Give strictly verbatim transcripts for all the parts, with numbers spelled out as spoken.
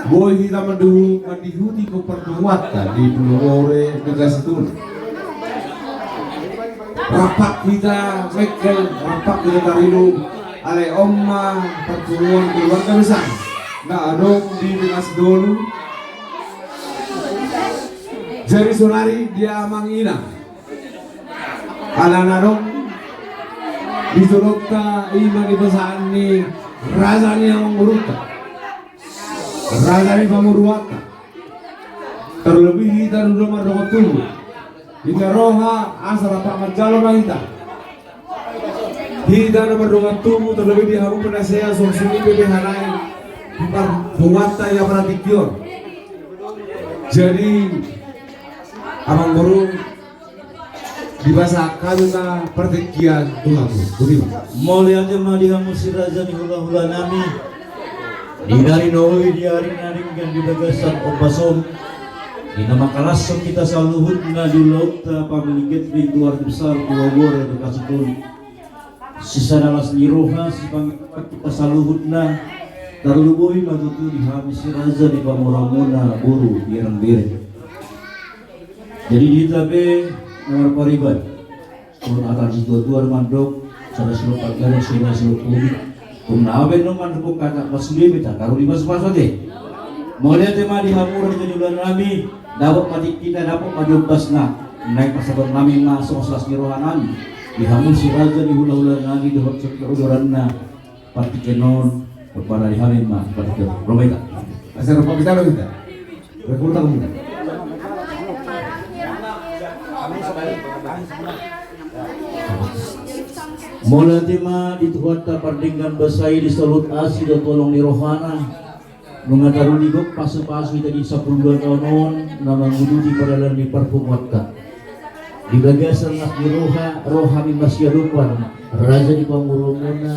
Boi hita manduhu mandihuti parpunguanta di Pulo Bore Negara Situlu. Rap hita mengkel, rap hita taringot, alai on ma parpunguan keluarga besar na adong di Negara Situlu. Jadi saonari di amang inang, ala na adong di jolonta, i ma di pasahat ni raja ni amangborunta, raja ni pamoruonta. Terlebih hita na mardongan tubu, hita roha asa rap manjalo ma hita. Hita na mardongan tubu, terlebih di hamu panasehat, songon i pe di halaman parpunguanta i aparatingkion. Jadi amangboru, dipasahat hami ma partingkian tu hamu. Boti ma. Mauliate ma di hamu si raja ni hulahula nami. Di ari na uli, di ari na denggan, di bagasan ombas on, di na mangkalashon hita saluhutna di ulaonta pangidoan di keluarga besar Pulo Bore Negara Situlu, sisada las ni roha sipangidoan hita saluhutna, tarlumobi ma tutu di hami si raja ni pamoruonmuna boru Biaran Bere. Jadi di hita pe na marpariban, songon hata ni situatua mandok, sada silop panggadang, sada silop ubi. Tung na baen do mandok hata, pasude pe tataru di pasupasu ate. Mauliate ma di hamu raja ni hulahula nami, dapot ma tingkina, dapot ma di ombasna. Naeng pasahaton nami ma songon las ni roha nami di hamu si raja ni hulahula nami dohot saluhut uduranna. Partingkian on, parpara di hami ma partingkian on. Ro ma hita. Asa ro ma hita, ro ma hita. Ro ma hita. Mauliate ma di Tuhanta pardenggan basa i, di saluhut asi dohot holong ni rohana. Nunga taruli gok pasupasu hita di sampulu dua taon on na manguduti pardalanan ni parpunguanta. Di bagasan las ni roha, ro hami marsiadopan, raja ni pamoruonmuna,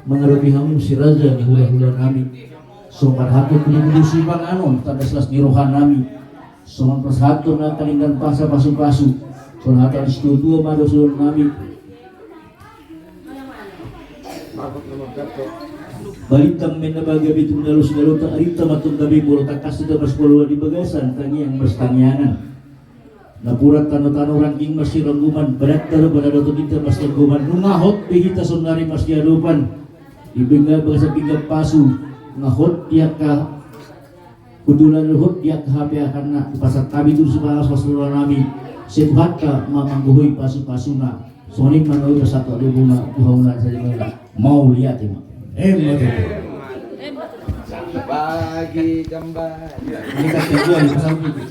mangadopi hamu si raja ni hulahula nami. Songon pasahathon gudu-gudu sipanganon, tanda las ni roha nami. Songon pasahathon angka denggan basa pasupasu. Songon hata ni situatua ma dohonon nami. Balintang ma na baga, bitung na los na lota, arinta ma tong gabe, molo tangkas hita marsipaoloan, di bagasan tangiang marsitangiangan. Napuran tano-tano, rangging marsiranggoman, badan tano badan oto, ninta marsiranggoman. Nunga hot pe hita saonari marsiadopan di bagasan pinggan pasu, nunga hot di angka Kebetulan dohot di angka hape akan na pasahat hami tu sipalas-las ni roha nami, sai Tuhanta ma manggohi pasu-pasuna. Songon i ma na uli pasahat tu hamuna, tu hamuna saja. Mauliate ma. Emma tutu. Bagi gambar. Ini kan kedua, ini pasal itu.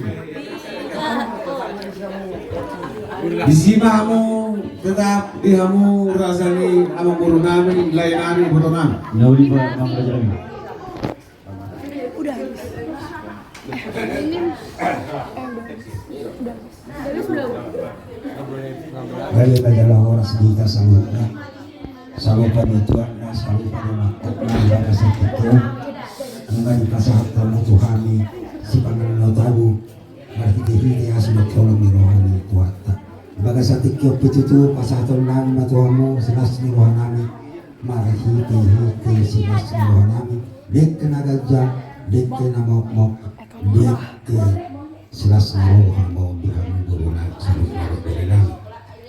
Disi ma hamu, tetap di hamu raja ni amangboru nami, lae nami, boto nami. Na uli pa, Bang Raja nami. Udah habis. Ini, eh, udah habis. Udah habis. Udah habis belum? Balik aja lah orang sedih, saluhutna. Saluhut panitia, saluhut panitia. Nunga dipasahat hamu tu hami sipanganon na tabo, marhite-hite asi dohot holong ni roha ni Tuhanta. Di bagasan tingki on pe tutu pasahaton nami ma tu hamu silas ni roha nami, marhite-hite silas ni roha nami. Dengke na ganjang, dengke na mokmok, dengke silas ni roha ma on di hamu boru nami, saluhut na bere nami.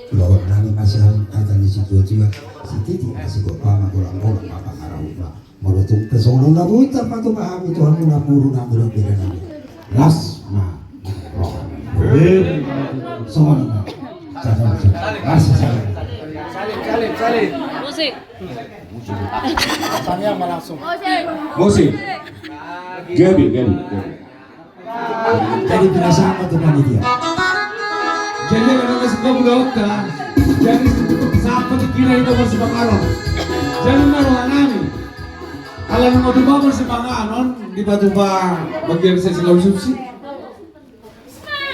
Dohonon nami ma sian hata ni situatua, sititi ma sigompa, golang-golang ma pangarahutna. Molo tung pe songon on na boi tarpatupa hami tu hamu na boru nami dohot bere nami. Las ma roha. Songon on ma. Las ma. Musik. Musik. Gabe, gabe, gabe. Jadi pinasahat ma tu panitia. Jadi, ala nunga sahat ma ulaonta, jadi sahat ma tingkina hita marsipanganon. Jadi ma roha nami, ala nunga tupa marsipanganon, dipatupa bagian sesi konsumsi.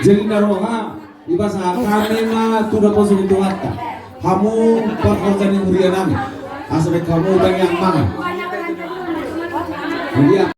Jadi na roha, dipasahat hami ma tu naposo ni Tuhanta. Hamu parhorja ni huria nami, asa baen hamu tangiang mangan. Jadi,